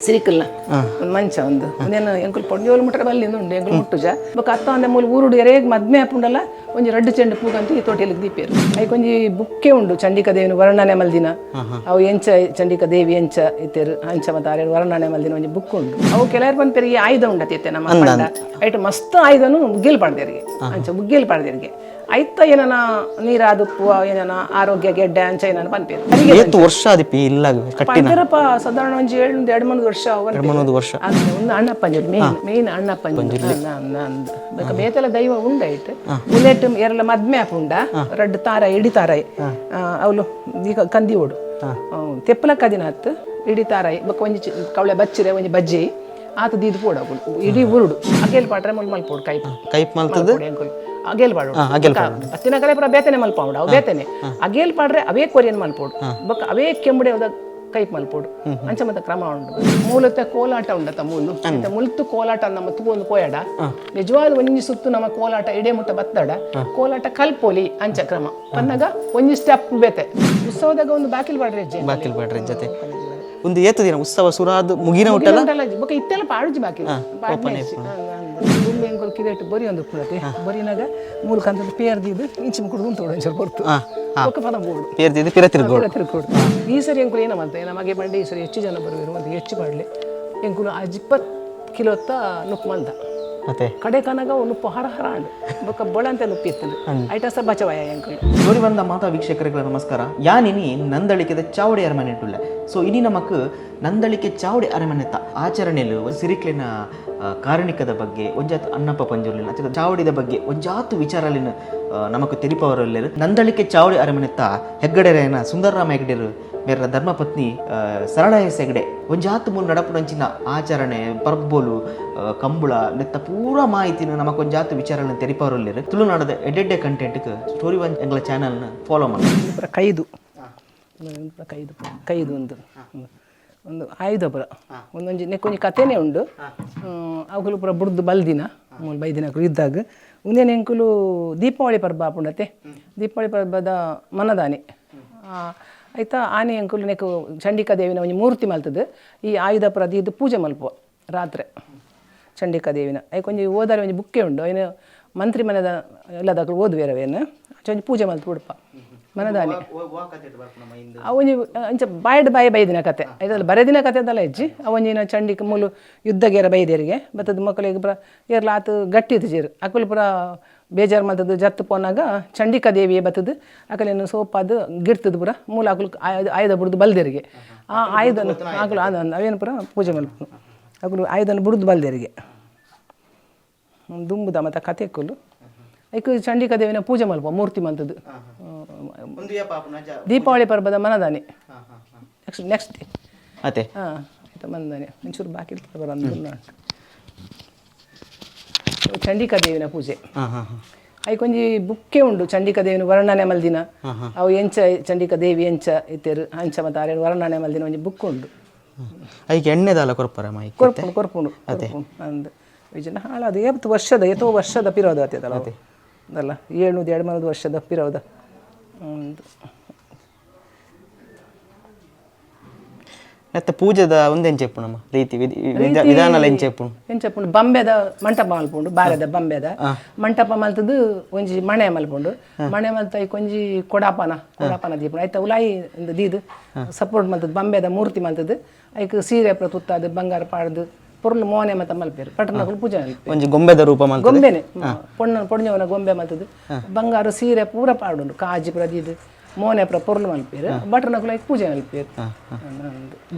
ಸಿರಿಕಲ್ಲ ಒಂದು ಮಂಚ ಒಂದು ಒಂದೇನು ಎಂಕುಲು ಪೊಂಜೋಲು ಮುಟ್ರೆ ಬಲ್ಲಿಂದ ಉಂಡು ಎಂಕುಲು ಮುಟ್ಟುಜ ಬೊಕ್ಕ ಅತ್ತ ಒಂದೆ ಮೂಲು ಊರುಡು ಎರೇಗ್ ಮದ್ಮೆ ಆಪುಂಡಲ ಒಂಜಿ ರಡ್ಡು ಚೆಂಡು ಪೂಗಂತ ಈ ತೋಟೆಲಿಗೆ ದೀಪೇರು. ಐಕ್ ಒಂಜಿ ಬುಕ್ಕೆ ಉಂಡು, ಚಂಡಿಕಾ ದೇವಿನ ವರ್ಣನೆ ಮಲ್ದಿನ. ಅವು ಎಂಚ ಚಂಡಿಕಾ ದೇವಿ ಎಂಚ ಇತ್ತೆರು ಅಂಚ ಮತ್ತೆ ಆರೇರು ವರ್ಣನೆ ಮಲ್ದಿನ ಒಂಜಿ ಬುಕ್ ಉಂಡು. ಅವು ಕೆಲವರು ಪನ್ಪೆರ್ ಈ ಆಯುಧ ಉಂಡತಿತ್ತೆ ನಮ್ಮ ಪಂಡ ಐಟ್ ಮಸ್ತ್ ಆಯುಧನು ಮುಗ್ಗೇಲ್ ಪಾಡ್ದೇರಿಗೆ, ಅಂಚ ಮುಗ್ಗೇಲ್ ಪಾಡ್ದೇರಿಗೆ ಐತ ಏನನ ನೀರಾದುಪ್ಪು ಏನನ ಆರೋಗ್ಯ ಗೆಡ್ಡೆ ಅಂಚ ಏನನ ಪನ್ಪೇರು. ಏತ್ ವರ್ಷ ಆದಿಪ್ಪಿ ಇಲ್ಲ ಕಟ್ಟಿನ? ಪಂಡರಪ್ಪ ಸಾಧಾರಣ ಒಂಜಿ ಏಳು ಎರಡು ಮೂರು ವರ್ಷ. 2-3 ವರ್ಷ. ಅದು ಒಂದು ಅಣ್ಣಪ್ಪಂಜುರ್ಲಿ, ಮೇನ್ ಮೇನ್ ಅಣ್ಣಪ್ಪಂಜುರ್ಲಿ ಬೊಕ ಬೇತೆಲ ದೈವ ಉಂಡೈಟ್ ಬುಲೆಟ್ ಎರಲ ಮದ್ಮೆ ಆಪುಂಡ ರಡ್ಡ್ ತಾರ ಇಡಿ ತಾರಾಯಿ ಅವಲು ಈಗ ಕಂದಿ ಓಡು ತೆಪ್ಪಲ ಕದಿನ ಹತ್ತು ಇಡಿ ತಾರಾಯಿ ಬೊಕ ಒಂಜಿ ಕವಳೆ ಬಚ್ಚಿರೆ ಒಂಜಿ ಬಜ್ಜಿ ಆತ ದೀದ್ ಪೋಡು ಅಗುಲು ಇಡೀ ಊರುಡು ಅಗೇಲ್ ಪಾಟ್ರೆ ಮುಲ್ ಮಲ್ಪೋಡು ಕೈಪ್. ಕೈಪ್ ಮಲ್ತದ. ಎಂಕುಲು ಅಗೇಲ್ ಪಾಡೋಡು. ಅಗೇಲ್. ಪತ್ತಿನ ಕಲೆ ಪೂರ ಬೇತನೆ ಮಲ್ಪಾವುಡು, ಅವು ಬೇತನೆ. ಅಗೇಲ್ ಪಾಡ್ರೆ ಅವೇ ಕೊರಿಯನ್ ಮಲ್ಪೋಡು, ಬೊಕ ಅವೇ ಕೆಂಬುಡೆ ಅವದ ಕೈಪ್ ಮಲ್ಪೋಡು, ಅಂಚ ಮತ್ತೆ ಕ್ರಮ ಉಂಡು. ಮೂಲತ ಕೋಲಾಟ ಉಂಡತ ಮೂಲು ಇತ್ತೆ ಮುಲ್ತು ಕೋಲಾಟ ನಮ್ಮ ತೂವೊಂದು ಪೋಯಡ ನಿಜವಾದ ಒಂಜಿ ಸುತ್ತು ನಮ್ಮ ಕೋಲಾಟ ಇಡೇ ಮುಟ್ಟ ಬತ್ತಡ ಕೋಲಾಟ ಕಲ್ಪೋಲಿ ಅಂಚ ಕ್ರಮ ಪನ್ನಗ ಒಂಜಿ ಸ್ಟೆಪ್ ಬೇತೆ ಉತ್ಸವದಾಗ ಒಂದು ಬಾಕಿಲ್ ಪಾಡ್ರೆ ಹೆಜ್ಜೆ. ಬಾಕಿಲ್ ಪಾಡ್ರೆ ಜೊತೆ ಒಂದು ಏತು ದಿನ ಉತ್ಸವ ಸುರಾದ್ ಮುಗಿನ ಉಂಟಲ್ಲ. ಉಂಟಲ್ಲ, ಬೊಕ ಇತ್ತೆಲ್ಲ ಪಾಡುಜಿ ಬಾಕಿಲ್ ಪಾಡ್ನೆ. ದುಂಬೆ ಎಂಕುಲು ಕಿದೆಟ್ ಬೊರಿ ಒಂದು ಉಪ್ಪುನತೆ ಬೊರಿನಾಗ ಮೂಲು ಕಂತದ ಪೇರ್ ದೀದ್ ಇಂಚಿ ಮುಕುಡು ಉಂತೋಡು ಒಂಚೂರು ಪೊರ್ತು ಬೊಕ ಪದ ಬೋಡು. ಪೇರ್ದಿದ್ದು ಪಿರ ತಿರ್ಗೋಡು. ತಿರ್ಗೋಡು. ಈ ಸರಿ ಎಂಕುಲು ಏನ ಮಾಡ್ತೇವೆ, ನಮಗೆ ಬಂಡೆ ಈ ಸರಿ ಹೆಚ್ಚು ಜನ ಬರುವರು ಅಂತ ಹೆಚ್ಚು ಪಾಡ್ಲೆ ಎಂಕುಲು 20 ಕಿಲೋತ್ತ ನುಪ್ಪು ಮಲ್ದ. ಮತ್ತೆ ಕಡೆ ಕನಗ ನುಪ್ಪು ಹರ ಹರ ಆಂಡು, ಬೊಕ ಬೊಳಂತೆ ನುಪ್ಪು ಇತ್ತು, ಐಟಸ ಬಚವಾಯ ಎಂಕುಲು. ನೋಡಿ ಬಂದ ಮಾತಾ ವೀಕ್ಷಕರುಗಳ ನಮಸ್ಕಾರ. ಯಾನಿನಿ ನಂದಳಿಕೆದ ಚಾವಡಿ ಅರಮನೆ ಇಟ್ಟುಲ್ಲ. ಸೊ ಇನಿ ನಮಕ್ ನಂದಳಿಕೆ ಚಾವಡಿ ಅರಮನೆತ ಆಚರಣೆಲು ಸಿರಿಕ್ಲಿನ ಕಾರಣಿಕದ ಬಗ್ಗೆ ಒಂಜಾತ್ ಅಣ್ಣಪ್ಪ ಪಂಜುರ್ಲಿನ ಅಂಚ ಚಾವಡಿದ ಬಗ್ಗೆ ಒಂಜಾತು ವಿಚಾರಲಿನ ನಮಕ್ ತೆರಿಪವರಲ್ಲೇರು ನಂದಳಿಕೆ ಚಾವಡಿ ಅರಮನೆತ ಹೆಗ್ಗಡೆರೇನ ಸುಂದರರಾಮ ಹೆಗ್ಡೆರು ಮೇರ ಧರ್ಮಪತ್ನಿ ಸರಳ ಎಸ್ ಹೆಗ್ಡೆ ಒಂಜಾತು ಮೂಲು ನಡಪುನಂಚಿನ ಆಚರಣೆ ಪರ್ಬೋಲು ಕಂಬುಳ ನೆತ್ತ ಪೂರ ಮಾಹಿತಿನ ನಮಕ್ ಒಂಜಾತು ವಿಚಾರನ ತೆರಿಪವರಲ್ಲೇರು. ತುಳುನಾಡದ ಎಡ್ಡೆಡ್ಡೆ ಕಂಟೆಂಟ್ಗೆ ಸ್ಟೋರಿ ಒನ್ ಎಂಗ್ಲ ಚಾನಲ್ನ ಫಾಲೋ ಮಾಡಿ. ಒಂದು ಪೂರ ಕೈದು, ಒಂದು ಪೂರ ಕೈದು ಕೈದು ಒಂದು ಒಂದು ಆಯುಧ ಪೂರ ಒಂದೊಂಜಿ ನೆಕ್ಕೊಂಜಿ ಕಥೆನೇ ಉಂಡು. ಅವುಗಳು ಪೂರ ಬುಡ್ದು ಬಲ್ದಿನ ಮೂಲು ಬೈದಿನ ಅಕುಲು ಇದ್ದಾಗ ಉಂದೇನೆ ಎಂಕುಲು ದೀಪಾವಳಿ ಪರ್ಬ ಆಪುಂಡತೆ, ದೀಪಾವಳಿ ಪರ್ಬದ ಮನದಾನಿ ಆಯ್ತಾ ಆನೆ ಎಂಕುಲು ನೆಕ್ಕು ಚಂಡಿಕಾ ದೇವಿನ ಒಂಜಿ ಮೂರ್ತಿ ಮಲ್ತದು ಈ ಆಯುಧ ಪೂರ ದೀದ್ ಪೂಜೆ ಮಲ್ಪುವ ರಾತ್ರೆ ಚಂಡಿಕಾ ದೇವಿನ. ಐಕ್ ಒಂಜಿ ಓದಾರೆ ಒಂಜಿ ಬುಕ್ಕೆ ಉಂಡು, ಐನು ಮಂತ್ರಿ ಮನೆದ ಎಲ್ಲದಕ್ಕಲು ಓದುವೇರವೇನು ಒಂಜಿ ಪೂಜೆ ಮಲ್ತು ಬಿಡ್ಪ ಮನದಾನಿ. ಅವು ಒಂಜಿ ಅಂಚ ಬಾಯ್ಡ್ ಬಾಯಿ ಬೈದಿನ ಕತೆ ಇದೆಲ್ಲ ಬರೆದಿನ ಕತೆ ಅದಲ್ಲ ಹೆಜ್ಜಿ. ಅವೊಂಜಿನ ಚಂಡಿಕ ಮೂಲು ಯುದ್ಧಗೇರ ಬೈದೇರಿಗೆ ಬತ್ತದ ಮಕ್ಕಳಿಗೆ ಪೂರ ಏರ್ಲ ಆತು ಗಟ್ಟಿ ಇತ್ತು ಅಕುಲು ಪೂರ ಬೇಜಾರು ಮಲ್ತದ್ದು ಜತ್ತು ಪೋನಾಗ ಚಂಡಿಕಾ ದೇವಿಯೇ ಬತ್ತದು ಅಕಲೇನು ಸೋಪಾದು ಗಿಡ್ತದ ಪೂರ ಮೂಲ ಅಕುಲು ಆಯುಧ ಆಯುಧ ಬುಡ್ದು ಬಲ್ದೇರಿಗೆ. ಆ ಆಯುಧನ ಅಕುಲು ಅವೇನು ಪೂರ ಪೂಜೆ ಮಲ್ಪುನು ಅಕುಲು ಆಯುಧನ ಬುಡ್ದು ಬಲ್ದೇರಿಗೆ ದುಂಬುದ ಮತ್ತು ಕತೆ ಕುಲು ಐಕ್ ಚಂಡಿಕಾ ದೇವಿನ ಪೂಜೆ ಮಲ್ಪ ಮೂರ್ತಿ ಮಲ್ತದ್ದು ದೀಪಾವಳಿ ಪರ್ಬದ ಮನದಾನಿ next next day. ಅತ್ತೆ. ಹಾಂ ಆಯ್ತಾ, ಮನದಾನಿ ಒಂಚೂರು ಬಾಕಿ ಬರೋದು. ಚಂಡಿಕಾ ದೇವಿನ ಪೂಜೆ. ಹಾ ಹಾ ಹಾ ಐಕೊಂಜಿ ಬುಕ್ಕೆ ಉಂಡು, ಚಂಡಿಕಾ ದೇವಿನ ವರ್ಣನೆ ಮಲ್ದಿನ. ಅವು ಎಂಚ ಚಂಡಿಕಾ ದೇವಿ ಎಂಚ ಇತ್ತೆರು ಅಂಚ ಮತ್ತೆ ಆರೇರು ವರ್ಣನೆ ಮಲ್ದಿನ ಒಂಜಿ ಬುಕ್ ಉಂಡು. ಐಕ್ ಎಣ್ಣೆದಾಲ ಕೊರ್ಪರ ಮೈಕ್? ಕೊರ್ಪುಂಡು ಕೊರ್ಪುಂಡು ಕೊರ್ಪುಂಡು ಅಂದ್ ವಿಜನ ಹಾಳಾದ ಏತ್ ವರ್ಷದ ಏತೋ ವರ್ಷದ ಪಿರೋದ ಆತದಲ್ಲ ಅದಲ್ಲ 702 ವರ್ಷದ ಪಿರೋದ ಒಂದು. ನೆತ್ತ ಪೂಜೆದ ಒಂದೆಂಚೆಪ್ಪು ನಮ್ಮ ರೀತಿ ವಿಧಾನಲ ಎಂಚೆಪ್ಪು? ಎಂಚಪ್ಪುಂಡು, ಬಂಬೆದ ಮಂಟಪ ಮಲ್ಪುಂಡು, ಬಾರೆದ ಬಂಬೆದ ಮಂಟಪ ಮಲ್ತದು ಒಂಜಿ ಮಣೆ ಮಲ್ಪುಂಡು. ಮಣೆ ಮಲ್ತ ಐಕ್ ಒಂಜಿ ಕೊಡಾಪನ ಕೊಡಾಪನ ದೀಪುಂಡು. ಐತ ಉಲಾಯಿ ಒಂದು ದೀದ್ ಸಪೋರ್ಟ್ ಮಲ್ತದು ಬಂಬೆದ ಮೂರ್ತಿ ಮಲ್ತದು ಐಕ್ ಸೀರೆ ಪೂರ ತುತ್ತಾದು ಬಂಗಾರ ಪಾಡ್ದು ಪೊರ್ಲು ಮೋನೆ ಮತ್ತ ಮಲ್ಪೇರು ಪಟ್ಟಣಗಳು ಪೂಜೆ ಮಲ್ಪೇರು. ಒಂಜಿ ಗೊಂಬೆದ ರೂಪ ಮಲ್ತದೆ. ಗೊಂಬೆನೆ ಪೊಣ್ಣ ಪೊಣ್ಣವನ ಗೊಂಬೆ ಮಲ್ತದು ಬಂಗಾರ ಸೀರೆ ಪೂರ ಪಾಡುಂಡು, ಕಾಜಿ ಪೂರ ದೀದ್ ಮೋನೆ ಪೂರ ಪೊರ್ಲು ಮಲ್ಪೇರು ಭಟ್ರನಕುಲು ಐಕ್ ಪೂಜೆ ಮಲ್ಪೇರು.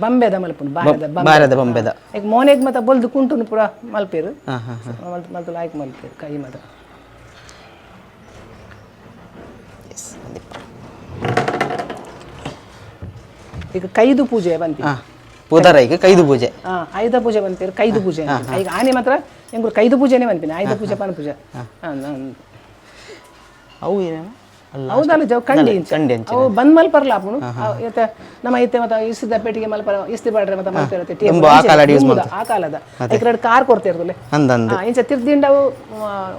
ಬಂಬೆದ ಮಲ್ಪುಂಡು ಬಾರೆದ. ಬಾರೆದ ಬಂಬೆದ. ಈಗ ಮೋನೆಗ್ ಮತ್ತ ಬೊಲ್ದು ಕುಂಟುನು ಪೂರ ಮಲ್ಪೇರು ಮಲ್ತು ಮಲ್ತು ಲಾಯ್ಕ್ ಮಲ್ಪೇರು ಕೈ ಮತ. ಈಗ ಕೈದು ಪೂಜೆ ಬಂತಿ. ಪೂದಾರೈಕ್ ಕೈದು ಪೂಜೆ. ಹಾ, ಆಯುಧ ಪೂಜೆ ಬಂತೀರು, ಕೈದು ಪೂಜೆ ಅಂತೀರಿ. ಈಗ ಆನೆ ಮಾತ್ರ ಎಂಕುಲು ಕೈದು ಪೂಜೆನೇ ಬಂತೀನಿ, ಆಯುಧ ಪೂಜೆ ಪಾನ ಪೂಜೆ. ಅವು ಏನೇನ ಅಲ್ಲ? ಹೌದಲ್ಲ, ಜವ್ ಕಂಡಿ ಇಂಚ. ಕಂಡಿ ಅಂಚ. ಅವು ಬಂದ್ ಮಲ್ಪರ್ಲ ಆಪುಂಡು. ಅವು ಇತ್ತೆ ನಮ್ಮ ಇತ್ತೆ ಮತ್ತೆ ಇಸ್ತಿದ ಪೇಟಿಗೆ ಮಲ್ಪರ ಇಸ್ತಿ ಪಾಡ್ರೆ ಮತ್ತೆ ಮಲ್ಪೆರತ್ತೆ. ದುಂಬು ಆ ಕಾಲಡ್ use. ಆ ಕಾಲದ ಐಕ್ ಎರಡು ಕಾರ್ ಕೊಡ್ತಿರ್ತಲೆ. ಅಂದ ಅಂದ್. ಇಂಚ ತಿರ್ದಿಂಡ ಅವು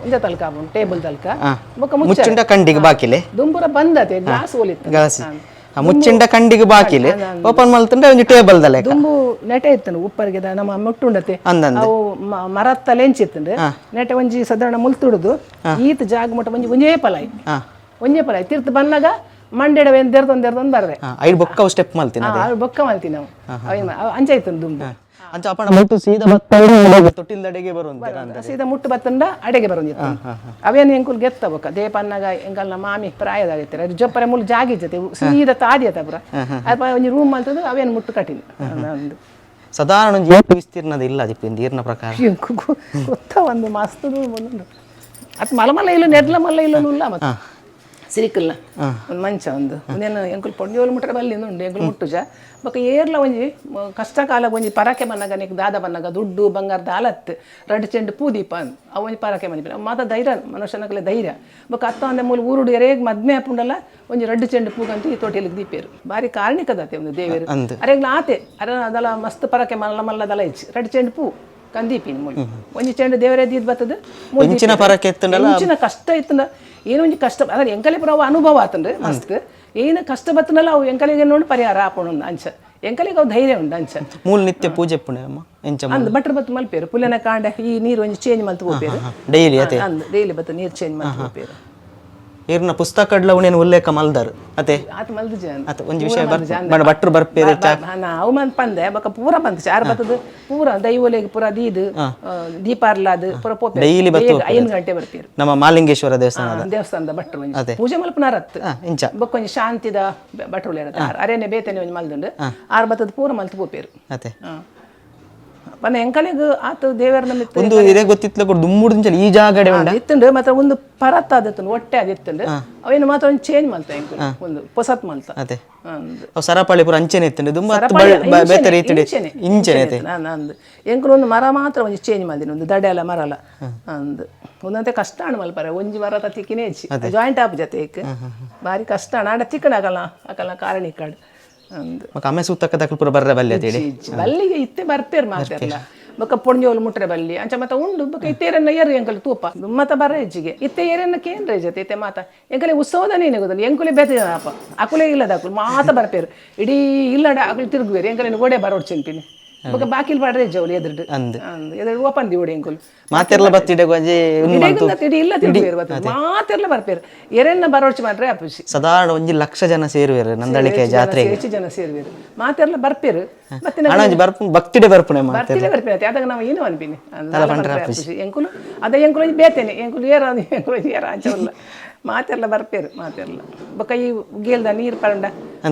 ಇಂಚ ತಲ್ಕ ಆಪುಂಡು, ಟೇಬಲ್ ತಲ್ಕ ಬೊಕ್ಕ ಮುಚ್ಚ. ಮುಚ್ಚುಂಡ ಕಂಡಿಗೆ ಬಾಕಿಲೆ. ದುಂಬುರ ಬಂದತೆ ಗ್ಲಾಸ್ ಒಲಿತ್ತು. ಗ್ಲಾಸ್. ಮುಚ್ಚಿಂಡ ಕಂಡಿಗೆ ಬಾಕಿಲ್ ಓಪನ್ ಮಲ್ತುಂಡ ಒಂಜಿ ಟೇಬಲ್ ದ ಲೆಕ್ಕ. ದುಂಬು ನೆಟೆ ಇತ್ತುಂಡು ಉಪ್ಪರಿಗೆ ನಮ್ಮ ಮುಟ್ಟುಂಡತೆ. ಅಂದಂದು. ಅವು ಮರತ್ತ ಲೆಂಚ್ ಇತ್ತುಂಡು. ನೆಟೆ ಒಂಜಿ ಸಾಧಾರಣ ಮುಲ್ತುಡುದು ಈತ ಜಾಗ ಮುಟ್ಟ ಒಂಜಿ ಒಂಜೇ ಪಲಾಯಿ, ಒಂಜೇ ಪಲಾಯಿ ತಿರ್ತು ಬಂದಾಗ ಮಂಡೆಡ ದೆರ್ದೊಂದು ದೆರ್ದೊಂದು ಬರ್ರೆ. ಐಡ್ ಬೊಕ್ಕ ಸ್ಟೆಪ್ ಮಲ್ತಿನ. ಅವು ಬೊಕ್ಕ ಮಲ್ತಿ ನಾವು ಅಂಚ ಇತ್ತುಂಡು ದುಂಬು. ಅಂಚ ಅಪ್ಪಣ ಮುಟ್ಟು ಸೀದಾ ಬತ್ತ ತೊಟ್ಟಿಲ್ದಡೆಗೆ ಬರುವಂತ. ಸೀದಾ ಮುಟ್ಟು ಬತ್ತಂಡ ಅಡೆಗೆ ಬರೋಂದಿತ್ತು. ಅವೇನು ಎಂಕುಲ್ ಗೆತ್ತ ಬೊಕ್ಕ ದೇಪನ್ನಾಗ ಎಂಕಲ್ನ ಮಾಮಿ ಪ್ರಾಯದಾಗಿತ್ತಾರೆ ಅದು ಜೊಪ್ಪರೆ ಮುಲ್ ಜಾಗಿ ಜೊತೆ ಸೀದಾ ತಾದಿ ಅತ್ತ ಪುರ ಅಲ್ಪ ಒಂಜಿ ರೂಮ್ ಮಲ್ತದ್ದು ಅವೇನು ಮುಟ್ಟು ಕಟ್ಟಿನಿ ಒಂದು. ಸಾಧಾರಣ ಒಂಜಿ ಏತ್ ವಿಸ್ತೀರ್ಣದ ಇಲ್ಲ ದಿಪ್ಪು ನೀರಿನ ಪ್ರಕಾರ. ಎಂಕು ಗೊತ್ತ ಒಂದು ಮಸ್ತ್ ಒಂದುಂಡು ಅತ್ ಮಲ ಮಲ್ಲ ಇಲ್ಲ ನೆಡ್ಲ ಮಲ್ಲ ಇಲ್ಲ ಇಲ್ಲ ಮತ್ತೆ ಸಿರಿಕಲ್ಲ ಒಂದು ಮಂಚ ಒಂದು ಒಂದೇನು ಎಂಕುಲು ಪೊಂಡಿಯೋಲು ಮುಟ್ಟರೆ ಬಲ್ಲಿ ಉಂಡು ಎಂಕುಲು ಮುಟ್ಟುಜ ಬೊಕ್ಕ ಏರ್ಲ ಒಂಜಿ ಕಷ್ಟ ಕಾಲ ಒಂಜಿ ಪರಾಕೆ ಬನ್ನಗ ನಿಕ್ ದಾದ ಬನ್ನಗ ದುಡ್ಡು ಬಂಗಾರ ದಾಲತ್ ರಡ್ಡು ಚೆಂಡು ಪೂದೀಪ ಅಂದ್ ಅವು ಒಂಜಿ ಪರಾಕೆ ಬಂದಿಪ್ಪ ಮಾತ ಧೈರ್ಯ ಮನುಷ್ಯನಕಲೆ ಧೈರ್ಯ ಬೊಕ್ಕ ಅತ್ತ ಒಂದೆ ಮೂಲ ಊರುಡು ಎರೇಗ್ ಮದ್ಮೆ ಆಪುಂಡಲ್ಲ ಒಂಜಿ ರಡ್ಡು ಚೆಂಡು ಪೂಗಂತ ಈ ತೋಟೆಲಿಗೆ ದೀಪೇರು ಬಾರಿ ಕಾರಣಿಕದಾತೆ ಒಂದು ದೇವರು ಅಂದ್. ಅರೆಗ್ಲ ಆತೆ ಅರೆ ಅದಲ ಮಸ್ತ್ ಪರಾಕೆ ಮಲ್ಲ ಮಲ್ಲ ದಲ ಇಚ್ಚಿ ರಡ್ಡು ಚೆಂಡು ಪೂ ಕಂದೀಪಿನ ಮೂಲ ಒಂಜಿ ಚೆಂಡು ದೇವರೇ ದೀದ್ ಬತ್ತದ ಮೂಲ ಇಂಚಿನ ದೀಪೇರು. ಪರಕೆ ಎತ್ತುಂಡಲ ಇಂಚಿನ ಕಷ್ಟ ಇತ್ತಂಡ ಏನೋ ಒಂಜಿ ಕಷ್ಟ ಅದ್ರ ಎಂಕಲೆ ಪುರ ಅವು ಅನುಭವ ಆತಂಡ್ರಿ ಮಸ್ತ್ ಏನು ಕಷ್ಟ ಬತ್ತನಲ್ಲ ಅವು ಎಂಕಲಿಗೆ ನೋಡಿ ಪರಿಹಾರ ಆಪುಂಡು ಅಂಚ ಎಂಕಲಿಗೆ ಅವು ಧೈರ್ಯ ಉಂಡು ಅಂಚ ಮೂಲ ನಿತ್ಯ ಪೂಜೆ ಪುಣೆ ಅಮ್ಮ ಎಂಚ ಅಂದ್ ಬಟ್ರ್ ಬತ್ತು ಮಲ್ಪೇರು ಪುಲ್ಯನ ಕಾಂಡ ಈ ನೀರು ಒಂಜಿ ಚೇಂಜ್ ಮಲ್ತು ಪೋಪೇರು. ಡೈಲಿ ಅತೆ. ಅಂದ್ ಡೈಲಿ ಬತ್ತು ನೀರು ಚೇಂಜ್ ಮಲ್ತು ಪೋಪೇರು. ಈರ್ನ ಪುಸ್ತಕಡ್ಲ ಉನೇನು ಉಲ್ಲೇಖ ಮಲ್ದಾರು ಅತೆ. ಆತ ಮಲ್ದು ಜನ. ಅತ ಒಂಜಿ ವಿಷಯ ಬರ್ ಭಟ್ರು ಬರ್ಪೇರು. ಅವು ಮಂತ್ ಪಂದೆ ಬೊಕ್ಕ ಪೂರ ಬಂತು ಚಾರ್ ಬತ್ತದ ಪೂರ ದೈವೊಲೆಗ್ ಪೂರ ದೀದ್ ದೀಪಾರ್ಲಾದ್ ಪೂರ ಪೋಪೇರು. ಡೈಲಿ ಬತ್ತು. 5 ಗಂಟೆ ಬರ್ಪೇರು. ನಮ್ಮ ಮಾಲಿಂಗೇಶ್ವರ ದೇವಸ್ಥಾನದ ದೇವಸ್ಥಾನದ ಭಟ್ರು ಒಂಜಿ ಪೂಜೆ ಮಲ್ಪನಾರತ್ ಇಂಚ ಬೊಕ್ಕ ಒಂಜಿ ಶಾಂತಿದ ಭಟ್ರುಲು ಇರತ್ತೆ ಅರೇನೆ ಬೇತನೆ ಒಂಜಿ ಮಲ್ದುಂಡು ಆರ್ ಬತ್ತದ ಪೂರ ಮಲ್ತು ಪೋಪೇರು. ಅತೆ. ಪಂಡ ಎಂಕಲೆಗ್ ಆತ ದೇವರ ಮಿತ್ತ್ ಒಂದು ಇದೇ ಗೊತ್ತಿತ್ಲ ಕೂಡ ದುಮ್ಮುಡು ಈ ಜಾಗಡೆ ಉಂಡ ಇತ್ತುಂಡು ಮಾತ್ರ ಒಂದು ಪರತ್ ಆದಿತ್ತುಂಡು ಒಟ್ಟೆ ಅದಿತ್ತುಂಡು ಅವೇನು ಮಾತ್ರ ಒಂದು ಚೇಂಜ್ ಮಲ್ತ ಎಂಕುಲು ಒಂದು ಪೊಸತ್ ಮಲ್ತ. ಅತೆ. ಅಂದ್. ಅವು ಸರಪಳಿ ಪೂರ ಅಂಚೆನೆ ಇತ್ತುಂಡು ದುಂಬು ಅತ್ತು ಸರಪಳಿ ಬೇತೆ ರೀತಿಡೆ ಇಂಚೆನೆ, ಇಂಚೆನೆ ಅತೆ. ಅಂದ್ ಎಂಕುಲು ಒಂದು ಮರ ಮಾತ್ರ ಒಂಜಿ ಚೇಂಜ್ ಮಲ್ದಿನಿ ಒಂದು ದಡೆ ಅಲ್ಲ ಮರಲ ಅಂದ್ ಒಂದಂತೆ ಕಷ್ಟ ಅಣ್ಣ ಮಲ್ಪರೆ ಒಂಜಿ ಮರ ತಿಕ್ಕಿನೇ ಹೆಚ್ಚಿ ಜಾಯಿಂಟ್ ಆಪ್ ಜೊತೆ ಏಕ್ ಬಾರಿ ಕಷ್ಟ ಅಣ್ಣ ಆಡ ತಿಕ್ಕಣ ಆಗಲ್ಲ ಅಕಲ್ಲ ಕಾರಣಿಕಾಡು ಅಂದ್. ಮಕ್ಕ ಅಮ್ಮೆ ಸೂತಕ್ಕ ತಕಲ್ ಪೂರ ಬರ್ರೆ ಬಲ್ಲೆ ಅತೇಳಿ. ಬಲ್ಲಿಗೆ ಇತ್ತೆ ಬರ್ಪೇರು ಮಾತೆರ್ಲ ಬೊಕ್ಕ ಪೊಂಜೋಲು ಮುಟ್ರೆ ಬಲ್ಲಿ ಅಂಚ ಮತ್ತ ಉಂಡು ಬೊಕ್ಕ ಇತ್ತೇರನ್ನ ಏರು ಎಂಕಲ್ ತೂಪ ಮತ್ತ ಬರ ಹೆಚ್ಚಿಗೆ ಇತ್ತೆ ಏರನ್ನ ಕೇಂದ್ರ ಜೊತೆ ಇತ್ತೆ ಮಾತ ಎಂಕಲೆ ಉತ್ಸವದನೇ ಗೊತ್ತಲ್ಲ ಎಂಕುಲೆ ಬೇತೆ ಜನ ಅಪ್ಪ ಅಕುಲೇ ಇಲ್ಲದ ಅಕುಲು ಮಾತ ಬರ್ಪೇರು ಇಡೀ ಇಲ್ಲಡ ಅಕುಲು ತಿರುಗುವೇರು ಎಂಕಲೆ ಗೋಡೆ ಬರೋಡ್ ಚೆಂಪಿನಿ ಬೊಕ್ಕ ಬಾಕಿಲ್ ಪಾಡ್ರೆ ಜೌಲಿ ಎದುರು ಅಂದ್. ಎದುರು ಓಪನ್ the ಓಡಿ ಎಂಕುಲು ಮಾತೆರ್ಲ ಬತ್ತಿಡೆ ಒಂಜಿ ಉಂದು ಮಂತು. ಇಡೀ ಇಲ್ಲ ತಿರುಗುವೇರು ಬರ್ತದೆ ಮಾತೆರ್ಲ ಬರ್ಪೇರು ಎರೆನ್ನ ಬರೋಡ್ಚಿ ಮಾಡ್ರೆ ಅಪ್ಪುಸಿ. ಸಾಧಾರಣ ಒಂಜಿ ಲಕ್ಷ ಜನ ಸೇರುವೆರು ನಂದಳಿಕೆ ಜಾತ್ರೆಗೆ. ಹೆಚ್ಚು ಜನ ಸೇರುವೇರು ಮಾತೆರ್ಲ ಬರ್ಪೇರು ಮತ್ತೆ ಅಣ್ಣ ಒಂಜಿ ಬರ್ಪು ಭಕ್ತಿಡೆ ಬರ್ಪುಣೆ ಮಾತೆರ್ಲ. ಬರ್ತಿಲ್ಲ ಬರ್ಪೇನೆ ಅದಾಗ ನಾವು ಏನು ಅನ್ಪಿನಿ ಎಂಕುಲು ಅದ ಎಂಕುಲು ಒಂಜಿ ಬೇತೇನೆ ಎಂಕುಲು ಏರ ಎಂಕುಲು ಏರ ಅಂಚವಲ್ಲ ಮಾತೆರ್ಲ ಬರ್ಪೇರು ಮಾತೆರ್ಲ ಬೊಕ್ಕ ಈ ಗೇಲ್ದ ನೀರು ಪರಂಡ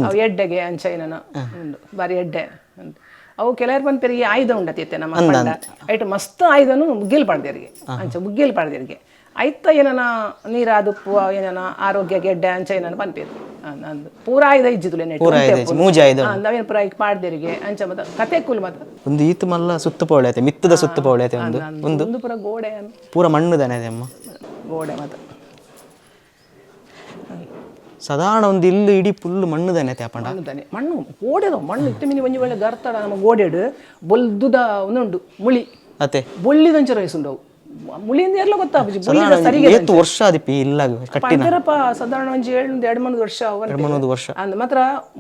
ಅವು ಎಡ್ಡೆಗೆ ಅಂಚ ಏನ ಉಂಡು ಬಾರಿ ಎಡ್ಡೆ ಉಂಡು. ಅವು ಕೆಲವರು ಪನ್ಪೇರು ಈ ಆಯುಧ ಉಂಡತಿತ್ತೆ ನಮ್ಮ ಪಂಡ ಐಟ್ ಮಸ್ತ್ ಆಯುಧನು ಮುಗ್ಗೇಲ್ ಪಾಡ್ದೇರಿಗೆ ಅಂಚ ಮುಗ್ಗೇಲ್ ಪಾಡ್ದೇರಿಗೆ ಐತ ಏನನ ನೀರಾದುಪ್ಪು ಏನನ ಆರೋಗ್ಯ ಗೆಡ್ಡೆ ಅಂಚ ಏನನ ಪನ್ಪೇರು ಅಂದ್ ಪೂರ ಆಯುಧ ಇಜ್ಜಿದುಲೆ ನೆಟ್ ಪೂರ ಆಯುಧ ಇಜ್ಜಿ, ಮೂಜಿ ಆಯುಧ. ನವೀನ ಪೂರ ಐಕ್ ಪಾಡ್ದೇರಿಗೆ ಅಂಚ ಮತ್ತ ಕತೆ ಕುಲ್ ಮತ್ತ ಒಂದು ಈತು ಮಲ್ಲ ಸುತ್ತು ಪೌಳೆ ಐತೆ ಮಿತ್ತದ ಸುತ್ತು ಪೌಳೆ ಐತೆ ಒಂದು ಒಂದು ಒಂದು ಪೂರ ಗೋಡೆ ಪೂರ ಮಣ್ಣು ತಾನೆ ಅದೇ ಅಮ್ಮ ಗೋಡೆ ಮತ್ತ ಸಾಧಾರಣ ಒಂದು ಇಲ್ಲು ಇಡೀ ಪುಲ್ಲು ಮಣ್ಣು ತಾನೆ ಐತೆ ಅಪ್ಪಂಡ. ಮಣ್ಣು ತಾನೆ ಮಣ್ಣು ಗೋಡೆದ ಮಣ್ಣು ಇತ್ತೆ ಮಿನಿ ಒಂಜಿ ಒಳ್ಳೆ ಗರ್ತಡ ನಮ್ಮ ಗೋಡೆಡು ಬೊಲ್ದುದ ಒಂದುಂಡು ಮುಳಿ ಅತೆ. ಬೊಳ್ಳಿದಂಚ ರೈಸ್ ಉಂಡವು ಮುಳಿಯಿಂದ ಎಲ್ಲ ಗೊತ್ತಾಪುಜಿ ಬೊಳ್ಳಿದ ಸರಿಗೆ ಏತು ವರ್ಷ ಆದಿಪ್ಪಿ ಇಲ್ಲ ಕಟ್ಟಿನ ಪಂಡರಪ್ಪ ಸಾಧಾರಣ ಒಂಜಿ ಏಳು ಎರಡು ಮೂರು ವರ್ಷ ಅವು ಮೂರು ವರ್ಷ. ಅಂದ್ ಮಾತ್ರ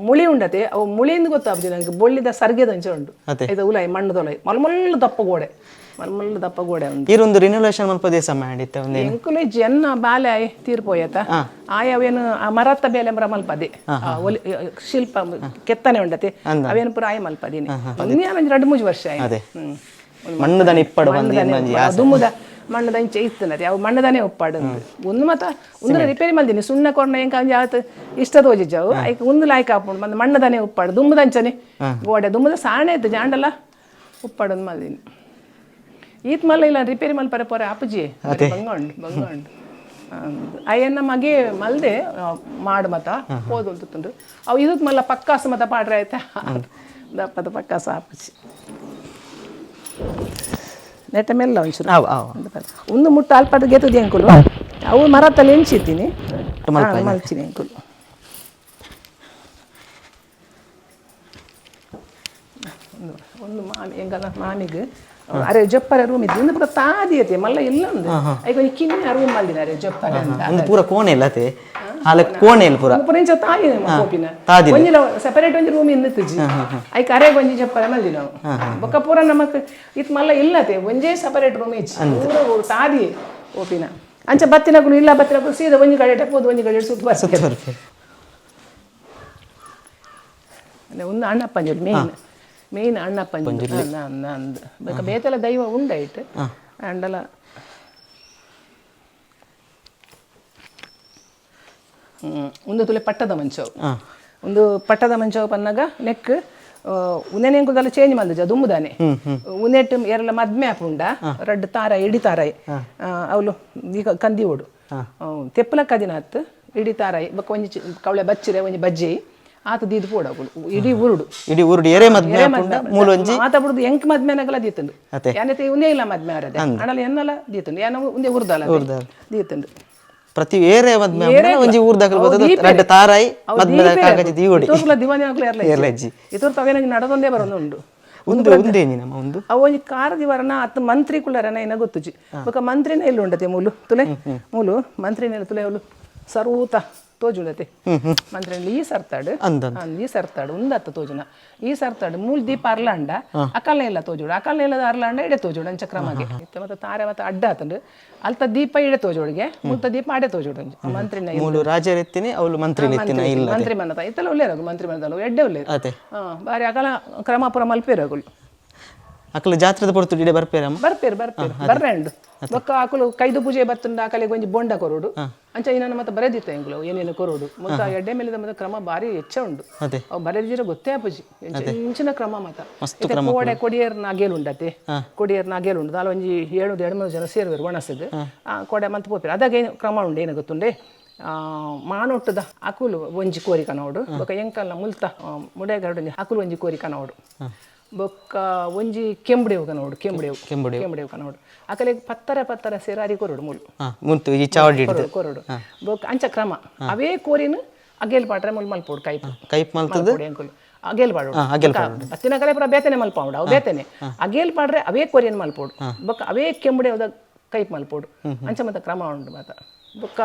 ಮುಳಿ ಉಂಡತೆ ಅವು ಮುಳಿಯಿಂದ ಗೊತ್ತಾಪುಜಿ ನಂಗೆ ಬೊಳ್ಳಿದ ಸರ್ಗೆದಂಚ ಉಂಡು ಅತೆ. ಇದು ಉಲಾಯಿ ಮಣ್ಣು ದೊಲಾಯಿ ಮಲ್ಮಲ್ಲ ದಪ್ಪ ಗೋಡೆ ಮಲ್ಮಲ್ಲ ದಪ್ಪ ಗೋಡೆ ಉಂಡು. ಈರೊಂದು ರಿನೋವೇಷನ್ ಮಲ್ಪ ದೇಶ ಮಾಡಿತ್ತ ಒಂದೇನು ಎಂಕುಲು ಜನ್ನ ಬಾಲೆ ಆಯ್ ತೀರ್ಪೋಯತ ಆಯ ಅವೇನು ಆ ಮರತ್ತ ಬೇಲೆ ಮರ ಮಲ್ಪದೆ ಆ ಒಲಿ ಶಿಲ್ಪ ಕೆತ್ತನೆ ಉಂಡತೆ ಅವೇನು ಪೂರ ಆಯ ಮಲ್ಪದಿನಿ ಒಂಜಿ ಎರಡು ಮೂರು ವರ್ಷ ಆಯ್. ಅದೇ. ಮಣ್ಣುದನ ಇಪ್ಪಡು ಬಂದು ಇನ್ನೊಂಜಿ ಆಸೆ. ದುಮ್ಮುದ ಮಣ್ಣುದ ಇಂಚ ಇತ್ತನತೆ ಅವು ಮಣ್ಣುದನೇ ಉಪ್ಪಾಡು ಒಂದು ಮತ ಒಂದು ರಿಪೇರಿ ಮಲ್ದಿನಿ ಸುಣ್ಣ ಕೊರ್ನ ಎಂಕ ಒಂಜಿ ಆತು ಇಷ್ಟ ತೋಜಿಜ್ಜವು ಐಕ್ ಒಂದು ಲಾಯ್ಕ್ ಆಪುಂಡು ಬಂದು ಮಣ್ಣುದನೇ ಉಪ್ಪಾಡು ದುಮ್ಮದಂಚನೆ ಗೋಡೆ ದುಮ್ಮದ ಸಾಣೆ ಇತ್ತು ಜಾಂಡಲ ಉಪ್ಪಾಡೊಂದು ಮಲ್ದಿನಿ ಈತ್ ಮಲ್ಲ ಇಲ್ಲ ರಿಪೇರಿ ಮಲ್ಪರೆ ಪೋರೆ ಆಪುಜಿ ಬಂಗ ಉಂಡು ಬಂಗ ಉಂಡು ಅಯ್ಯನ ಮಗೆ ಮಲ್ದೆ ಮಾಡು ಮತ ಪೋದು ತುಂಡು ಅವು ಇದಕ್ ಮಲ್ಲ ಪಕ್ಕಾಸ ಮತ ಪಾಡ್ರೆ ಆಯ್ತಾ ದಪ್ಪದ ಪಕ್ಕಾಸ ಆಪುಜಿ ನೆಟ್ಟ ಮೆಲ್ಲ ಒಂಚೂರು ಆವ್ ಆವ್. ಒಂದು ಮುಟ್ಟು ಅಲ್ಪದ ಗೆತ್ತದಿ ಅಂಕುಲು ಅವು ಮರತ್ತಲ್ಲಿ ಎಣ್ಸಿದ್ದೀನಿ ಮಲ್ಚಿನಿ ಅಂಕುಲು ಒಂದು ಒಂದು ಮಾಮಿ ಎಂಕಲ್ನ ಮಾಮಿಗ್ ಅರೆ ಜಪ್ಪರ ರೂಮ್ ಇದ್ದು ಇಂದು ಪೂರ ತಾದಿ ಐತೆ ಮಲ್ಲ ಇಲ್ಲ ಒಂದು ಐಕ್ ಒಂಜಿ ಕಿನ್ನಿ ರೂಮ್ ಮಲ್ದಿನ ಅರೆ ಜಪ್ಪರ ಅಂತ. ಒಂದು ಪೂರ ಕೋಣೆ ಇಲ್ಲ ಅತೆ ಅಲ್ಲ ಕೋಣೆ ಇಲ್ಲ ಪೂರ. ಪೂರ ಇಂಚ ತಾಯಿ ಕೋಪಿನ ತಾದಿನ. ಒಂಜಿಲ ಸೆಪರೇಟ್ ಒಂಜಿ ರೂಮ್ ಇಂದು ತುಜಿ ಐಕ್ ಅರೆಗ್ ಒಂಜಿ ಜಪ್ಪರ ಮಲ್ದಿನ ಬೊಕ್ಕ ಪೂರ ನಮಕ್ ಇತ್ ಮಲ್ಲ ಇಲ್ಲತೆ ಒಂಜೇ ಸೆಪರೇಟ್ ರೂಮ್ ಇಚ್ಚಿ ಪೂರ ತಾದಿ ಓಪಿನ ಅಂಚ ಬತ್ತಿನಕುಲು ಇಲ್ಲ ಬತ್ತಿನಕುಲು ಸೀದಾ ಒಂಜಿ ಕಡೆ ಪೋದು ಒಂಜಿ ಕಡೆ ಸುತ್ತ ಬರ್ತಾರೆ. ಅಲ್ಲ, ಒಂದು ಅಣ್ಣಪ್ಪಂಜುರ್ಲಿ ಮೇನ್ ಮೇನ್ ಅಣ್ಣಪ್ಪಂಜುರ್ಲಿ ಅಂದ್ ಬೊಕ್ಕ ಬೇತೆಲ ದೈವ ಉಂಡೈಟ್ ಅಂಡಲ. ಒಂದು ತುಲೆ ಪಟ್ಟದ ಮಂಚವು, ಒಂದು ಪಟ್ಟದ ಮಂಚವು ಪನ್ನಗ ನೆಕ್ ಉಂದೆನೆ ಎಂಕುದಲ್ಲ ಚೇಂಜ್ ಮಲ್ದಿಜ ದುಂಬುದಾನೆ ಉಂದೆಟ್ ಎರಲ ಮದ್ಮೆ ಆಪುಂಡ ರಡ್ಡ್ ತಾರ ಇಡಿ ತಾರಾಯಿ ಅವಲು ಈಗ ಕಂದಿ ಓಡು ತೆಪ್ಪಲ ಕದಿನ ಹತ್ತು ಇಡಿ ತಾರಾಯಿ ಬೊಕ್ಕ ಒಂಜಿ ಕವಳೆ ಬಚ್ಚಿರೆ ಒಂಜಿ ಬಜ್ಜಿ ಆತ ದೀದ್ ಪೋಡು ಅಕುಲು ಇಡೀ ಊರುಡು. ಇಡೀ ಊರುಡು ಏರೇ ಮದ್ಮೆ ಆಪುಂಡ ಮೂಲೊಂಜಿ ಮಾತ ಬುಡುದು ಎಂಕ್ ಮದ್ಮೆ ನಗಲ ದೀತುಂಡು. ಅತೆ. ಯಾನತೆ ಉಂದೇ ಇಲ್ಲ ಮದ್ಮೆ ಆರದೆ ಅಣಲ ಎನ್ನಲ ದೀತುಂಡು ಯಾನ ಉಂದೇ ಉರ್ದಲ ದೀತುಂಡು. ಪ್ರತಿ ಏರೇ ಮದ್ಮೆ ಆಪುಂಡ ಒಂಜಿ ಊರ್ದಕಲು ಬತ್ತದ ರಡ್ಡ್ ತಾರಾಯಿ ಮದ್ಮೆದ ಕಾಗಜಿ ದೀವೊಡಿ. ಇತೋರ್ಲ ದಿವಾನಿ ಆಗ್ಲ ಏರ್ಲ ಏರ್ಲ ಇಜ್ಜಿ. ಇತೋರ್ ತವೇನ ನಡದೊಂದೇ ಬರೋದುಂಡು. ಒಂದು ಒಂದೇನಿ ನಮ್ಮ ಒಂದು ಅವು ಒಂಜಿ ಕಾರ ದಿವರನ ಅತ್ ಮಂತ್ರಿ ಕುಳ್ಳರನ ಏನ ಗೊತ್ತುಜಿ ಬೊಕ ಮಂತ್ರಿನ ಎಲ್ಲಿ ಉಂಡತೆ ಮೂಲು ತುಲೆ ಮೂಲು ಮಂತ್ರಿನ ಎಲ್ಲಿ ತುಲೆ ಅವಳು ಸರ್ವೂತ ತೋಜುಂಡತೆ ಮಂತ್ರಿನ ಈ ಸರ್ತಾಡು ಅಂದ. ಈ ಸರ್ತಾಡು ಉಂದತ್ತ ತೋಜುನ ಈ ಸರ್ತಾಡು ಮೂಲ್ ದೀಪ ಅರ್ಲಾಂಡ ಅಕಲ್ನ ಇಲ್ಲ ತೋಜುಡು ಅಕಲ್ನ ಇಲ್ಲದ ಅರ್ಲಾಂಡ ಇಡೆ ತೋಜುಡು ಅಂಚ ಕ್ರಮಗೆ ಇತ್ತೆ ಮತ್ತೆ ತಾರೆ ಮತ್ತೆ ಅಡ್ಡ ಆತಂಡು ಅಲ್ತ ದೀಪ ಇಡೆ ತೋಜೋಡಿಗೆ ಮುಲ್ತ ದೀಪ ಅಡೆ ತೋಜೋಡು ಅಂಚ ಮಂತ್ರಿನ ಇಲ್ಲ. ಮೂಲು ರಾಜರೆತ್ತಿನಿ ಅವಳು ಮಂತ್ರಿ ಎತ್ತಿನ ಇಲ್ಲ. ಮಂತ್ರಿ ಮನತ ಇತ್ತಲ್ಲ ಉಳ್ಳೇರಗು ಮಂತ್ರಿ ಮನತಲ್ಲ ಎಡ್ಡೆ ಉಳ್ಳೇರು. ಅತೆ. ಬಾರಿ ಅಕಲ ಕ್ರಮ ಪೂರ ಮಲ್ಪೇರಗುಲು. ಅಕಲು ಜಾತ್ರೆದ ಪೊರ್ತು ಇಡೆ ಬರ್ಪೇರಮ್ಮ? ಬರ್ಪೇರು ಬರ್ಪೇರು ಬರ್ರೆಂಡು ಬೊಕ್ಕ ಆಕುಲು ಕೈದು ಪೂಜೆ ಬತ್ತುಂಡ ಆಕಲಿಗೆ ಒಂಜಿ ಬೊಂಡ ಕೊರೋಡು ಅಂಚ ಇನ್ನೊಂದು ಮತ್ತೆ ಬರೆದಿತ್ತ ಎಂಗುಲು ಏನೇನು ಕೊರೋಡು ಮತ್ತೆ ಎಡ್ಡೆ ಮೇಲೆ ಮತ್ತೆ ಕ್ರಮ ಬಾರಿ ಹೆಚ್ಚ ಉಂಡು. ಅದೇ. ಅವು ಬರೆದಿರೋ ಗೊತ್ತೇ ಆಪುಜಿ ಇಂಚಿನ ಕ್ರಮ ಮತ ಮಸ್ತ್. ಇತ್ತೆ ಕೋಡೆ ಕೊಡಿಯರ್ ನಾಗೇಲು ಉಂಡತೆ ಕೊಡಿಯರ್ ನಾಗೇಲು ಉಂಡು ದಾಲ ಒಂಜಿ 7 2 3 ಜನ ಸೇರುವೆರು ಒಣಸದು ಆ ಕೋಡೆ ಮಂತ್ ಪೋಪೇರು ಅದಾಗ ಏನು ಕ್ರಮ ಉಂಡು ಏನು ಗೊತ್ತುಂಡೆ ಮಾನೊಟ್ಟದ ಅಕುಲು ಒಂಜಿ ಕೋರಿ ಕನೋಡು ಬೊಕ್ಕ ಎಂಕಲ್ನ ಮುಲ್ತ ಮುಡೇಗಾಡು ಒಂಜಿ ಅಕುಲು ಒಂಜಿ ಕೋರಿ ಕನೋಡು ಬೊಕ್ಕ ಒಂಜಿ ಕೆಂಬುಡೆವು ಕನೋಡು ಕೆಂಬುಡೆವು ಕೆಂಬುಡೆವು. ಕೆಂಬುಡೆವು ಕನೋಡು ಅಕಲೆಗ್ ಪತ್ತರ ಪತ್ತರ ಸೇರಾರಿ ಕೊರಡು ಮುಲು. ಮುಂತು ಈ ಚಾವಡಿ ಹಿಡ್ದು. ಕೊರಡು ಕೊರಡು ಬೊಕ್ಕ ಅಂಚ ಕ್ರಮ ಅವೇ ಕೋರಿನ ಅಗೇಲ್ ಪಾಟ್ರೆ ಮುಲ್ ಮಲ್ಪೋಡು ಕೈಪು ಕೈಪ್ ಮಲ್ತದ ಮಲ್ಪೋಡು ಎಂಕುಲು ಅಗೇಲ್ ಪಾಡೋಡು. ಅಗೇಲ್. ಬತ್ತಿನ ಕಲೆ ಪೂರ ಬೇತನೆ ಮಲ್ಪಾವುಡು ಅವು ಬೇತನೆ ಅಗೇಲ್ ಪಾಡ್ರೆ ಅವೇ ಕೋರಿಯನ್ ಮಲ್ಪೋಡು ಬೊಕ್ಕ ಅವೇ ಕೆಂಬುಡೆ ಅವದ ಕೈಪ್ ಮಲ್ಪೋಡು ಅಂಚ ಮತ್ತೆ ಕ್ರಮ ಉಂಡು ಮಾತ ಬೊಕ್ಕ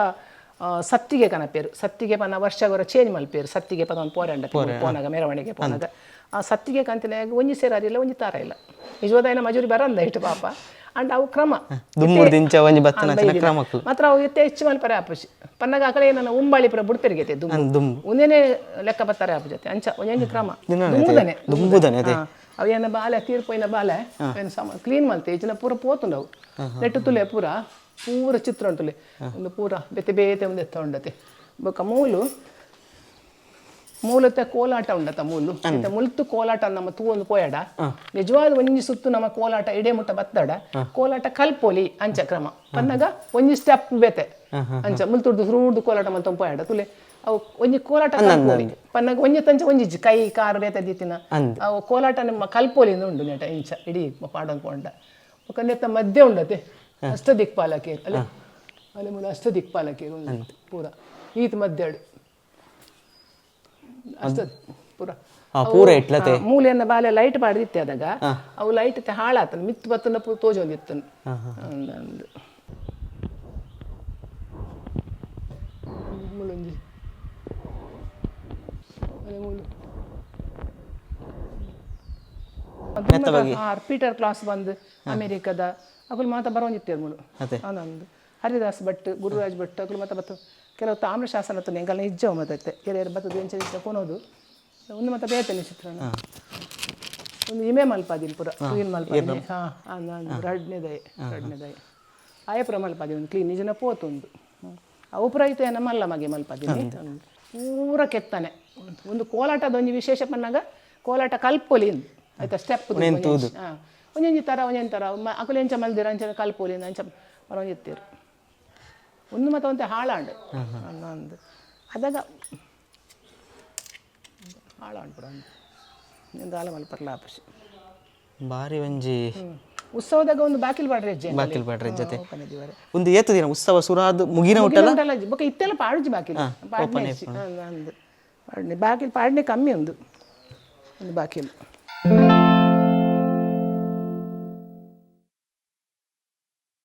ಸತ್ತಿಗೆ ಕನಪೇರು ಸತ್ತಿಗೆ ಪನ ವರ್ಷಗೊರ ಚೇಂಜ್ ಮಲ್ಪೇರು ಸತ್ತಿಗೆ ಪದ ಒಂದು ಪೋರಂಡ ಪೋನಾಗ ಮೆರವಣಿಗೆ ಪೋನಾಗ ಆ ಸತ್ತಿಗೆ ಕಂತಿನಾಗ ಒಂಜಿ ಸೇರಾರಿಲ್ಲ ಒಂಜಿ ತಾರ ಇಲ್ಲ ನಿಜವಾದ ಮಜೂರಿ ಬರಂದ ಇಟ್ಟು ಪಾಪ ಅಂಡ್ ಅವು ಕ್ರಮ ದುಮ್ಮುರ್ದು ಇಂಚ ಒಂಜಿ ಬತ್ತನ ಅಂಚಿನ ಕ್ರಮಕ್ಕಲು. ಮಾತ್ರ ಅವು ಎತ್ತೆ ಹೆಚ್ಚು ಮಲ್ಪರೆ ಆಪುಜಿ ಪನ್ನಗ ಆಕಲೆ ನನ್ನ ಉಂಬಾಳಿ ಪುರ ಬುಡ್ಪೆರಿಗೆತೆ ದುಂಬು ದುಂಬು. ಒಂದೇನೆ ಲೆಕ್ಕ ಬತ್ತಾರೆ ಆಪುಜತೆ ಅಂಚ ಒಂಜೊಂಜಿ ಕ್ರಮ ದುಂಬುದನೆ. ದುಂಬುದನೆ ಅದೇ. ಅವು ಏನ ಬಾಲೆ ತೀರ್ಪೋಯಿನ ಬಾಲೆ ಏನು ಸಮ ಕ್ಲೀನ್ ಮಲ್ತೆ ಇಚಿನ ಪೂರ ಪೋತುಂಡು ಅವು ನೆಟ್ಟು ತುಲೆ ಪೂರ ಪೂರ ಚಿತ್ರ ಉಂಟುಲೆ ಒಂದು ಪೂರ ಬೇತೆ ಬೇತೆ ಒಂದು ಎತ್ತ ಉಂಡತೆ ಬೊಕ್ಕ ಮೂಲು ಮೂಲತ ಕೋಲಾಟ ಉಂಡತ ಮೂಲು ಇತ್ತೆ ಮುಲ್ತು ಕೋಲಾಟ ನಮ್ಮ ತೂವೊಂದು ಪೋಯಡ ನಿಜವಾದ ಒಂಜಿ ಸುತ್ತು ನಮ್ಮ ಕೋಲಾಟ ಇಡೆ ಮುಟ್ಟ ಬತ್ತಡ ಕೋಲಾಟ ಕಲ್ಪೊಲಿ ಅಂಚ ಕ್ರಮ ಪನ್ನಗ ಒಂಜಿ ಸ್ಟೆಪ್ ಬೇತೆ ಅಂಚ ಮುಲ್ತುಡ್ದು ಸುರುಡ್ದು ಕೋಲಾಟ ಮಲ್ತೊಂದು ಪೋಯಡ ತುಲೆ ಅವು ಒಂಜಿ ಕೋಲಾಟ ಕಲ್ಪೊಲಿ ಪನ್ನಗ ಒಂಜಿ ತಂಚ ಒಂಜಿ ಕೈ ಕಾರು ಬೇತೆ ದೀತಿನ ಅಂದ್. ಅವು ಕೋಲಾಟ ನಿಮ್ಮ ಕಲ್ಪೊಲಿ ಉಂಡು ನೆಟ ಇಂಚ ಇಡೀ ಪಾಡೊಂದು ಪೋಂಡ ಬೊಕ್ಕ ನೆತ್ತ ಮಧ್ಯೆ ಉಂಡತೆ ಅಷ್ಟ ದಿಕ್ಪಾಲಕೇರು ಅಲ್ಲ ಅಲ್ಲಿ ಮೂಲ ಅಷ್ಟ ದಿಕ್ಪಾಲಕೇರು ಉಂಡು ಪೂರ ಈತ ಮಧ್ಯಡು ಅಷ್ಟ ಪೂರ ಪೂರ ಇಟ್ಲತೆ. ಮೂಲೆಯನ್ನ ಬಾಲೆ ಲೈಟ್ ಪಾಡ್ದಿತ್ತೆ ಅದಾಗ ಅವು ಲೈಟ್ ಹಾಳಾತನ ಮಿತ್ತು ಬತ್ತನ ಪೂರ ತೋಜೊಂದಿತ್ತನು ಅಂದ್ ಮೂಲೊಂಜಿ ಅಲೆ ಮೂಲು ಪೀಟರ್ ಕ್ಲಾಸ್ ಬಂದು ಅಮೆರಿಕದ ಅಕುಲು ಮಾತ ಬರೋಂಜಿತ್ತೇರು ಮೂಲು. ಅದೇ. ಆನಂದ್ ಹರಿದಾಸ್ ಭಟ್ ಗುರುರಾಜ್ ಭಟ್ ಅಕುಲು ಮಾತ ಬತ್ತು ಕೆಲವು ತಾಮ್ರ ಶಾಸನ ತನ್ನ ಎಂಕಲ್ನ ಇಜ್ಜವು ಮತ್ತೆ ಎರೆ ಬತ್ತದ ಎಂಚ ಇಂಚ ಕೊನೋದು ಒಂದು ಮತ್ತೆ ಬೇತನೆ ಚಿತ್ರಣ ಒಂದು ಇಮೆ ಮಲ್ಪಾದಿನ ಪೂರ ಕ್ಲೀನ್ ಮಲ್ಪಾದಿನಿ ಹಾ ಅಂದ್ ರಡ್ನೆದಯ ರಡ್ನೆದಯ ಆಯ ಪೂರ ಮಲ್ಪಾದಿ ಒಂದು ಕ್ಲೀನ್ ನಿಜನ ಪೋತುಂದು ಅವು ಪೂರ ಐತೆ ಮಲ್ಲ ಮಗೆ ಮಲ್ಪಾದಿನಿ ಪೂರ ಕೆತ್ತನೆ ಒಂದು ಕೋಲಾಟದ ಒಂಜಿ ವಿಶೇಷ ಪನ್ನಗ ಕೋಲಾಟ ಕಲ್ಪೊಲಿ ಇಂದ್. ಆಯ್ತಾ ಸ್ಟೆಪ್ ಒಂಜೊಂಜಿ ಥರ ಒಂಜೊಂದು ಥರ ಅಕುಲು ಎಂಚ ಮಲ್ದಿರ ಅಂಚ ಕಲ್ಪೊಲಿ ಇಂದ್ ಅಂಚ ಪರೊಂಜಿತ್ತೀರು ಒಂದು ಮತ್ತೆ ಒಂತೆ ಹಾಳಾಂಡ್ ಅಂದ್ ಅದಾಗ ಹಾಳಾಂಡ್ ಪೂರ ಅಂದ್ ದಾಲ ಮಲ್ಪರ್ಲ ಆಪುಜಿ. ಬಾರಿ ಒಂಜಿ ಉತ್ಸವದಾಗ ಒಂದು ಬಾಕಿಲ್ ಪಾಡ್ರೆ ಹೆಜ್ಜೆ ಬಾಕಿಲ್ ಪಾಡ್ರೆ ಜೊತೆ. ದಿವರೆ ಒಂದು ಏತು ದಿನ ಉತ್ಸವ ಸುರಾದ್ ಮುಗಿನ ಉಂಟಲ್ಲ? ಉಂಟಲ್ಲ ಬೊಕ್ಕ ಇತ್ತೆಲ್ಲ ಪಾಡುಜಿ ಬಾಕಿಲ್ ಪಾಡ್ನೆ ಅಂದ್ ಪಾಡ್ನೆ ಬಾಕಿಲ್ ಪಾಡ್ನೆ ಕಮ್ಮಿ ಒಂದು ಒಂದು ಬಾಕಿಲ್.